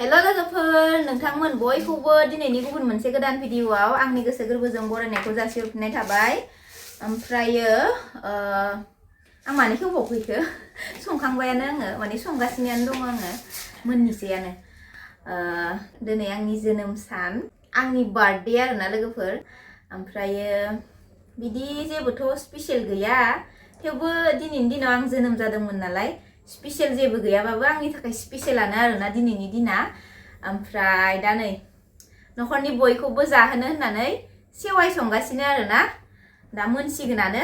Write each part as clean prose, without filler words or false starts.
hello लोगोफोर नोंथांमोन बयखौबो दिनैनि गुबुन मोनसे गोदान भिडिअआव आंनि गोसो गोरबोजों बरायनायखौ जासिहरफिननाय थाबाय ओमफ्रायो आं माने खेवबावफैखो संखांबायानो आङो माने संगासिनोयानो दङ आङो मोननिसैयानो दिनै आंनि जोनोम सान आंनि बार्थडे आरोना लोगोफोर ओमफ्रायो बिदि जेबोथ' स्पेशल गैया थेवबो दिनैनि दिनाव आं जोनोम जादोंमोन नालाय स्पेशल जेबो गैयाबाबो आंनि थाखाय स्पेशलानो आरोना दिनैनि दिना ओमफ्राय दा नै नखरनि बयखौबो जाहोनो होननानै सेवाइ संगासिनो आरोना दा मोनसिगोनानो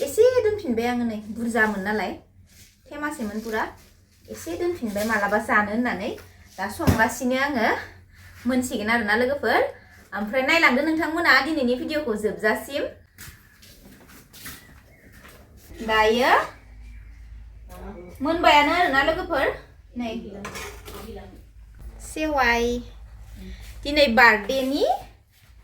एसे दोनफिनबाय आङो नै बुरजामोन नालाय थेमासेमोन पुरा एसे दोनफिनबाय मालाबा जानो होननानै दा संगासिनो आङो मोनसिगोन आरोना लोगोफोर ओमफ्राय नायलांदो नोंथांमोना दिनैनि भिडिअखौ जोबजासिम दायो मोनबायानो आरोना लोगोफोर नै सेवाइ दिनै बार्थडेनि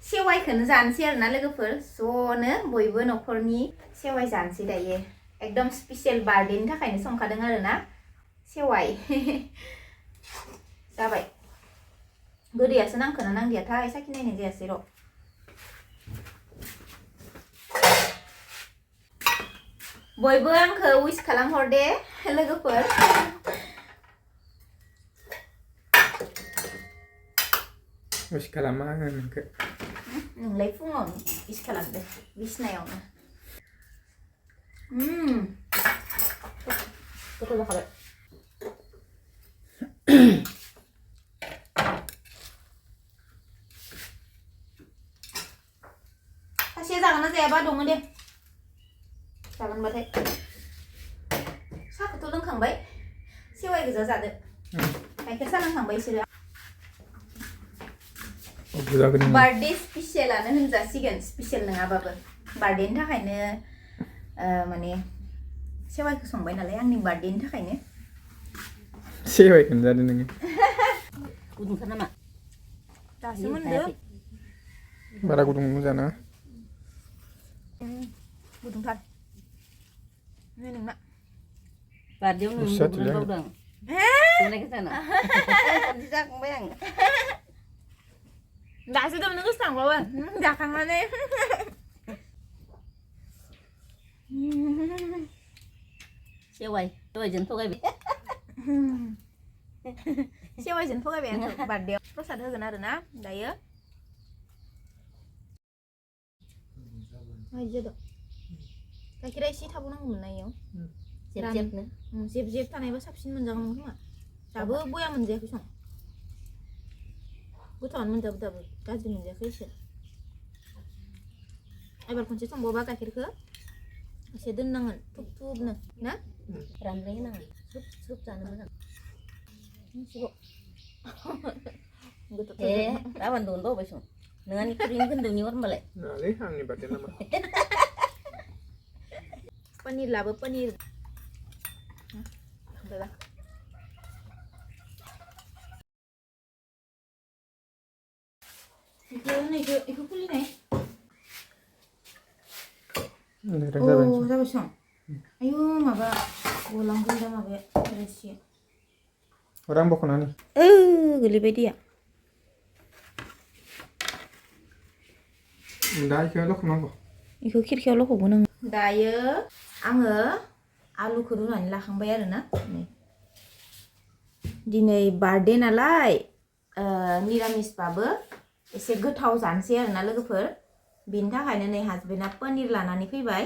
सेवाइखौनो जानोसै आरोना लोगोफोर ज'नो बयबो नखरनि सेवाइ जानोसै दायो एकदम स्पेशल बार्थडेनि थाखायनो संखादों आरोना सेवाइ जाबाय गोदैयासो नांखोना नांदियाथाय साखि नायनाय जायासै र' बयबो आंखौ विश खालामहर दे लोगोफोर विश खालामा आङो नोंखौ नोंलाय फुङावनो विश खालामदो बिसनायावनो गोथाव जाखाबाय सासेया जागोन ना जायाबा दङ दे जागोनबाथाय साहाखौथ' लोंखांबाय सेवाइ गोजा जादो गाइखेर साहा लोंखांबाय बिसोरो बार्थडे स्पेशलानो होनजासिगोन स्पेशल नङाबाबो बार्थडेनि थाखायनो माने सेवाइखौ संबाय नालाय आंनि बार्थडेनि थाखायनो सेवाइखौनो जादों नोङो गुदुंथार नामा दासो मोनदो बारा गुदुं जाना गुदुंथार नै नोंना बार्थडेयाव नों गुदुं बावदों संनायखौ जाना खनसे जाखांबाय आं दासो दमनो गोसोखांबावो जाखांनानै सेवाइजों थगायबाय सेवाइजों थगायबाय आंखौ बार्थडेयाव प्रसाद होगोन आरोना दायो गाइखेरा एसे थाबावनांगौमोन ना इयाव जेब जेब थानायबा साबसिन मोनजागौमोन खोमा दाबो बया मोनजायाखै सं गोथावानो मोनजाबो दाबो गाज्रि मोनजायाखै एसे एबार खनसे संबावबा गाइखेरखौ एसे दोननांगोन थुब थुबनो ना रानद्राय होनाङा स्रुब स्रुब जानो मोजां गाबोन दंनो बावबाय सं नोंहानि खुरैनि खोन्दोनि अर होनबालाय नालै आंनि बार्थडे नामा पनिर लाबो पनिर इखौ खुलिनाय जाबाय सं आयु माबा गलांगोन दा माबाया रोसिया रां बख'नानै गोलैबाय दैया दा इखौ लखबनांगौ इखौ खिरखियाव लखबगोन आं दायो आङो आलुखौ रुनानै लाखांबाय आरोना दिनै बार्थडे नालाय निरामिसबाबो एसे गोथाव जानोसै आरोना लोगोफोर बेनि थाखायनो नै हासबेन्डआ पनिर लानानै फैबाय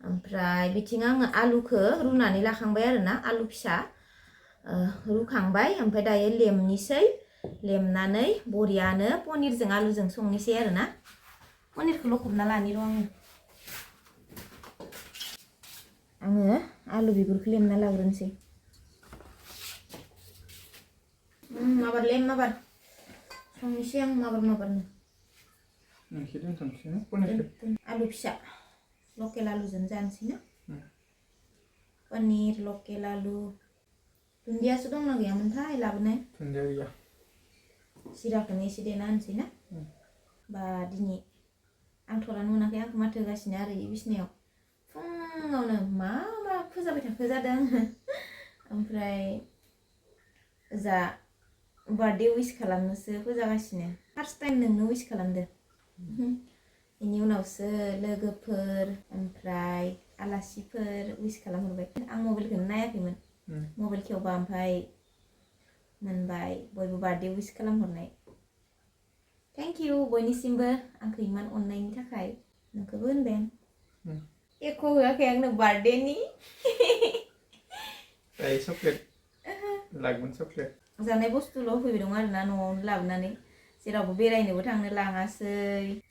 ओमफ्राय बिथिं आङो आलुखौ रुनानै लाखांबाय आरोना आलु फिसा रुखांबाय ओमफ्राय दायो लेमनिसै लेमनानै बरियानो पनिरजों आलुजों संनोसै आरोना पनिरखौ लखबना लानि र' आङो आलु बिगुरखौ लेमना लाग्रोनोसै माबार लेम माबार संनोसै आं माबारनो आलु फिसा लकेल आलुजों जानोसै ना पनिर लकेल आलु दुन्दियासो दंना गैयामोनथाय लाबोनाय दुन्दिया गैया जिराखौनो एसे देना होनोसै ना बा दिनै आं थरानो मोनाखै आंखौ माथो होगासिनो आरो बिसनायाव फुङावनो मा फोजाबाय थाखो जादों आङो ओमफ्राय जा बार्थडे उइस खालामनोसो फोजागासिनो फार्स्ट टाइम नोंनो उइस खालामदो बेनि उनावसो लोगोफोर ओमफ्राय आलासिफोर उइस खालामहरबाय आं मबाइलखौनो नायाखैमोन मबाइल खेवबा ओमफ्राय मोनबाय बयबो बार्थडे उइस खालामहरनाय थेंक इउ बयनिसिमबो आंखौ इमान अननायनि थाखाय नोंखौबो होनबाय आं एख' होआखै आंनो बार्थडेनि चक्लेट लागोन चक्लेट जानाय बुस्थुल' होफैबाय दं आरोना न'आवनो लाबोनानै जेरावबो बेरायनोबो थांनो लाङासै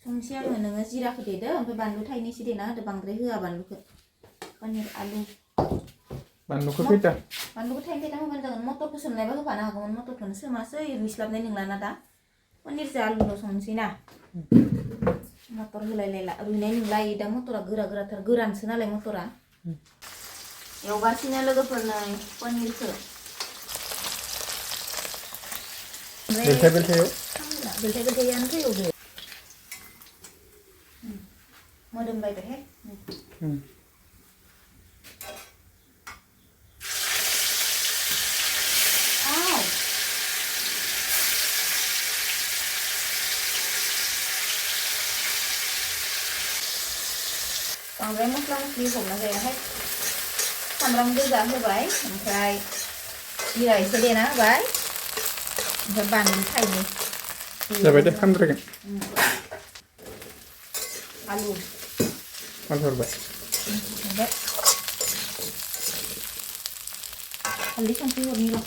संसै आङो नोङो जिराखौ देदो ओमफ्राय बानलु थाइनैसो देना होदो बांद्राय होआ बानलुखौ पनिर आलु बानलुखौ खैथा बानलुखौ थाइनै थाइथाम होबानो जागोन मटरखौ सोमनायबा होफानो हागौमोन मटरखौनो सोमासै रुइस्लाबनाय नंलाना दा पनिरजों आलुल' संसै ना मटर होलायलायला रुइनाय नंला दा मटरा गोरा गोराथार गोरानसो नालाय मटरा एवगासिनो लोगोफोरनो पनिरखौ बेलथाय बेलथायाव बेलथाय बेलथायानो फैयो बे मोदोमलायबायहाय बांद्राय मस्ला मस्लि होफबना जायाहाय सामब्राम गोजा होबाय ओमफ्राय जिरा एसे देना होबाय ओमफ्राय बानलु थाइनै जाबाय दे खामद्रायगोन आलु हरबाय हालदै संख्रि हरनि र'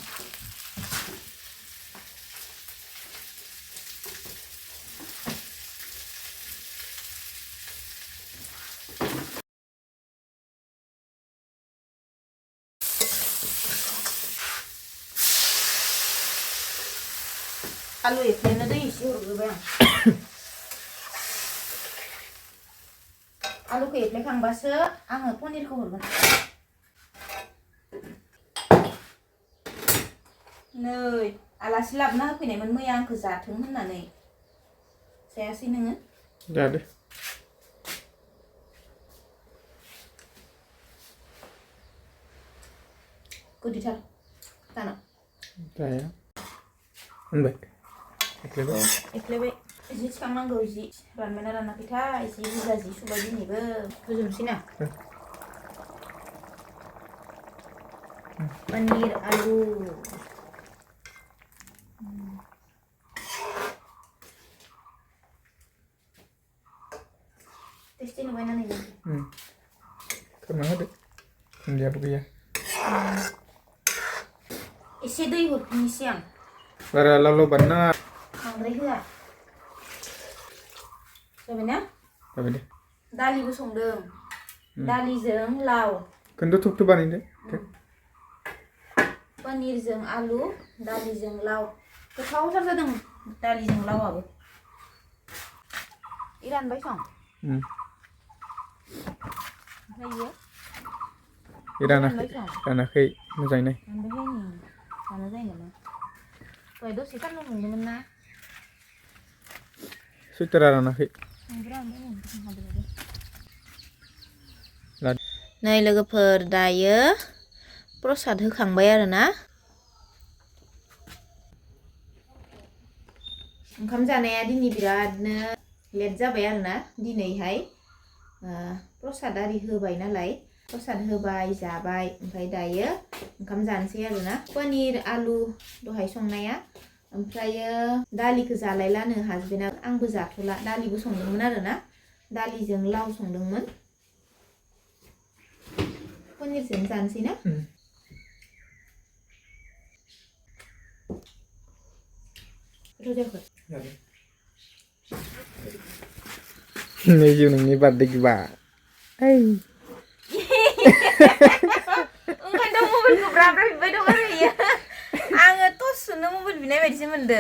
आलु एफ्लेनो दै एसे हरग्रोबाय आं आलुखौ एफ्लेखांबासो आङो पनिरखौ हरगोन नै आलासि लाबोना होफैनायमोन मैया आंखौ जाथों होननानै जायासै नोङो जादो गोदैथार जानो जाया होनबाय एख्लायबाय एख्लायबाय जि थिखांनांगौ जि रानबायना रानाखैथाय जि बुरजा जि सुबाय दिनैबो फोजोबनोसै ना पनिर आलु टेस्टि नुबायना नैबे खोबना होदो दुन्दियाबो गैया एसे दै हरफिननोसै आं बारा लाव लाव बानायना बांद्राय होआ जाबायना जाबाय दे दालिबो संदों दालिजों लाव खिन्थु थुब थुब बानायदो पनिरजों आलु दालिजों लाव गोथावथार जादों दालिजों लावाबो रानबाय सं ओमफ्रायो रानाखै मोजाङै रानबायहाय नै जानो जायो नामा दहाय दसे सान्दुं दुंदोंमोन ना सुइटारा रानाखै नै लोगोफोर दायो प्रसाद होखांबाय आरोना ओंखाम जानाया दिनै बिरादनो लेट जाबाय आरोना दिनैहाय प्रसाद आरि होबाय नालाय प्रसाद होबाय जाबाय ओमफ्राय दायो ओंखाम जानोसै आरोना पनिर आलु दहाय संनाया ओमफ्रायो दालिखौ जालायलानो हासबेन्डआ आंबो जाथ'ला दालिबो संदोंमोन आरोना दालिजों लाव संदोंमोन पनिरजों जानोसै ना नैजिउ नोंनि बार्थडे गिबा ओंखायनोथ' मबाइलखौ ब्रा ब्रा बिबाय दं आरो इयो आङो टसखौनो मबाइल बिनाय बायदिसो मोनदो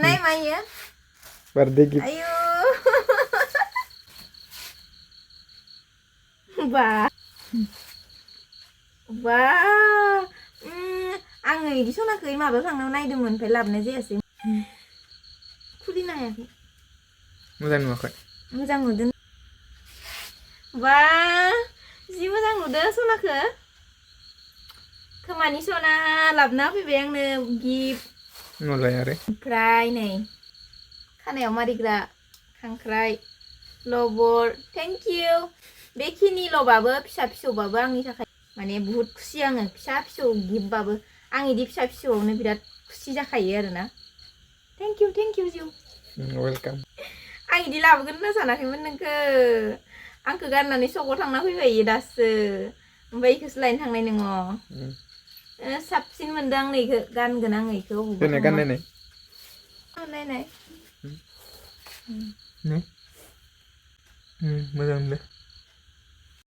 नाय मा इयो बार्थडे गिफ्ट आयु बा बा आङो इदि सनाखै माबायाव थांनायाव नायदोंमोन ओमफ्राय लाबोनाय जायासै खुलिनो हायाखै मोजां नुवाखै मोजां नुदों बा जि मोजां नुदों सनाखौ खोमानि सना लाबोना फैबाय आंनो गिफ्ट नलाय आरो ओमफ्राय नै खानायाव मारिग्रा खांख्राइ लबर थेंक इउ बेखिनिल'बाबो फिसा फिसौबाबो आंनि थाखाय माने बुहुत खुसि आङो फिसा फिसौ गिफ्टबाबो आं इदि फिसा फिसौआवनो बिराद खुसि जाखायो आरोना थेंक इउ जिउ वेलकाम आं इदि लाबोगोन होनना सानाखैमोन नोंखो आंखौ गारनानै सकआव थांना फैबाय दासो ओमफ्राय इखौसो लायनो थांनाय नोङो साबसिन मोनदों आं इखौ गानगोन आङो इखौ देनाय गाननायनाय नायनाय मोजां मोनदों